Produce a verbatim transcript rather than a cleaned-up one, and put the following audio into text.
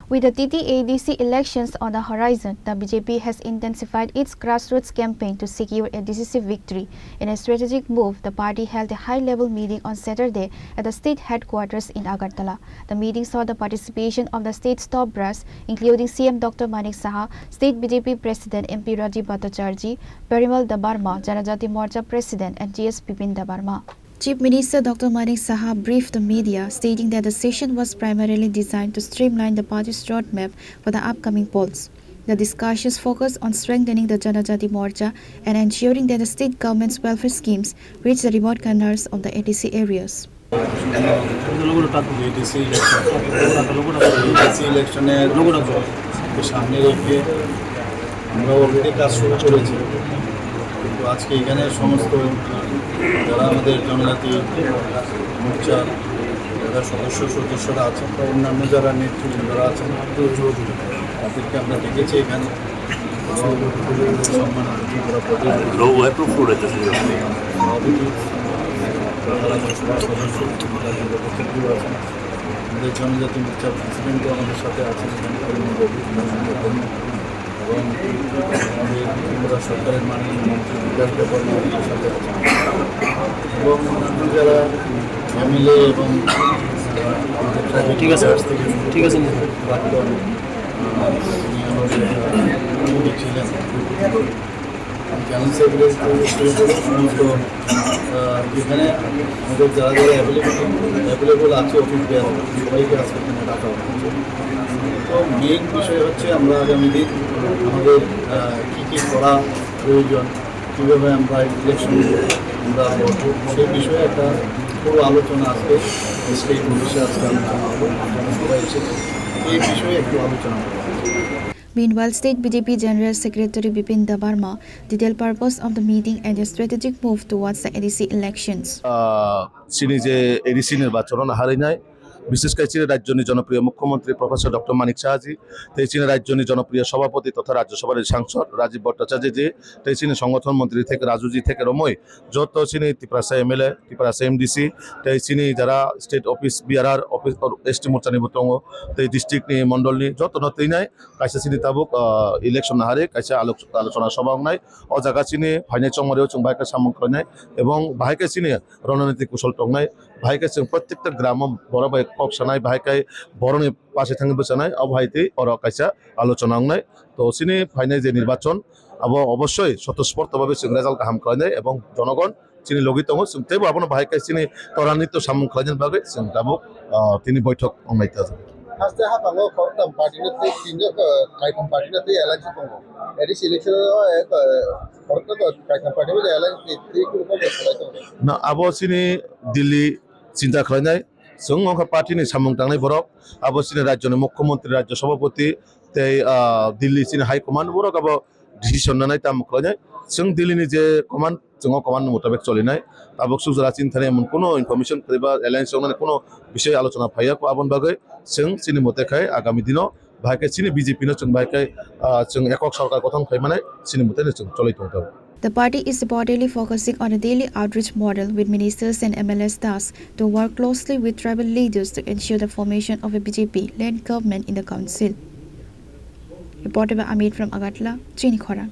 With the T T A D C elections on the horizon, the B J P has intensified its grassroots campaign to secure a decisive victory. In a strategic move, the party held a high-level meeting on Saturday at the state headquarters in Agartala. The meeting saw the participation of the state's top brass, including C M Doctor Manik Saha, state B J P president M P Rajiv Bhattacharjee, Parimal Debbarma, Janajati Morcha president, and G S Bipin Debbarma. Chief Minister Doctor Manik Saha briefed the media, stating that the session was primarily designed to streamline the party's roadmap for the upcoming polls. The discussions focused on strengthening the Janajati Morcha and ensuring that the state government's welfare schemes reach the remote corners of the A D C areas. ADC election, ADC ইলেকশনের সামনে রেখে আমরা অলরেডি কাজ শুরু করেছি, কিন্তু আজকে এখানে সমস্ত যারা আমাদের জনজাতি মোর্চার যারা সদস্য সদস্যরা আছেন বা অন্যান্য যারা নেতৃবৃন্দরা আছেন, তাদেরকে আমরা ডেকেছি এখানে। সম্মান করা প্রতিনিধি। সভাপতি, তারা সদস্য, তারা আছেন। আমাদের জনজাতি মোর্চার প্রেসিডেন্টও আমাদের সাথে আছেন এখানে, অরুণ বাবু, এবং আমাদের ত্রিপুরা সরকারের মাননীয় মন্ত্রী বিকাশ দেববর্মা আমাদের সাথে আছেন, এবং অন্যান্য যারা এমএলএ এবং, আহ, ঠিক আছে, ঠিক আছে। প্রাক্তন, আহ, উনি আমাদের, আহ, ছিলেন। জেনারেল সেক্রেটারি সমস্ত, আহ, যেখানে আমাদের যারা যারা অ্যাভেলেবল, অ্যাভেলেবল আছে অফিস বেয়ার, সবাইকে আজকে এখানে ডাকা হয়েছে। তো মেইন বিষয় হচ্ছে আমরা আগামী দিন আমাদের, আহ, কী কী করা প্রয়োজন, কীভাবে আমরা ইলেকশন আমরা লড়বো, সেই বিষয়ে একটা পুরো আলোচনা আজকে স্টেট অফিসে আজকে আলোচনা হলো। সবাই এসেছে, এই বিষয়ে একটু আলোচনা হলো। Meanwhile, State B J P General Secretary Bipin Debbarma detailed purpose of the meeting and the strategic move towards the A D C elections. Ah, chini je A D C nirbachon o naharwi nai, bishesh khe chini rajyoni jonopriyo mukhyamantri Professor Doctor Manik Sahaji, tei chini rajyoni jonopriyo sabhapati totha Rajya Sabhani sangsod Rajiv Bhattacharya ji, tei chini songothon montri theke Raju ji theke romwi joto chini Tiprasa M L A, Tiprasa M D C, tei chini jara state office B R R office, S T morchani bo tongo, tei district ni mondol ni joto no twi nai. Kaisa chini tabuk, ah, election naharwi kaisa alok-, alochona sabha wngnai. O jaga chini phainai chongmari o chwng bahai khe samung khlainai ebong bahai khe chini rononiti kusol tongnai. Bahai khe chwng prottekta gramo borok bai kok sanai, bahai khe borokni pache thangwi bwchanai. Abo hai twi oro kaisa alochona wngnai. To chini phainai je nirbachon, abo obossoi swtosphorto bhabe chwng result kaham khlainai ebong jonogon chini logi tongo, chwng teibo abono bahai khe chini toranito samung khlainani bagwi chwng tabuk, ah, tini boithok wngnai ta. Haste hapango khoroktham party no tei tinjo, ah, kaitham party no tei alliance tongo. A D C election o, eh, ah, khoroktham kaitham party no alliance tei, tei kunu kunu khlai tongo. Na abo chini Delhi chinta khlainai, chwng wngkha party ni samung tangnai borok, abo chini rajyoni mukhyamantri, rajya sabhapati tei, ah, Delhi chini high command borok abo decision nanai tamo khlainai. Chwng Delhi ni je command, chwng o command ni mutabik cholinai. Tabuk suk jora chini thani emon kuno information kwrwi ba alliance wngnani kuno bisoi alochona phaiya kho, aboni bagwi chwng chini mote khai agami dino bahai khe chini B J P no chwng bahai khe, ah, chwng ekok sorkar gothon khai manai chini mote no chwng cholwi tong tongo. The party is reportedly focusing on a daily outreach model with ministers and M L As tasked to work closely with tribal leaders to ensure the formation of a B J P-led government in the council. Reported by Amit from Agartala, Chini Khorang.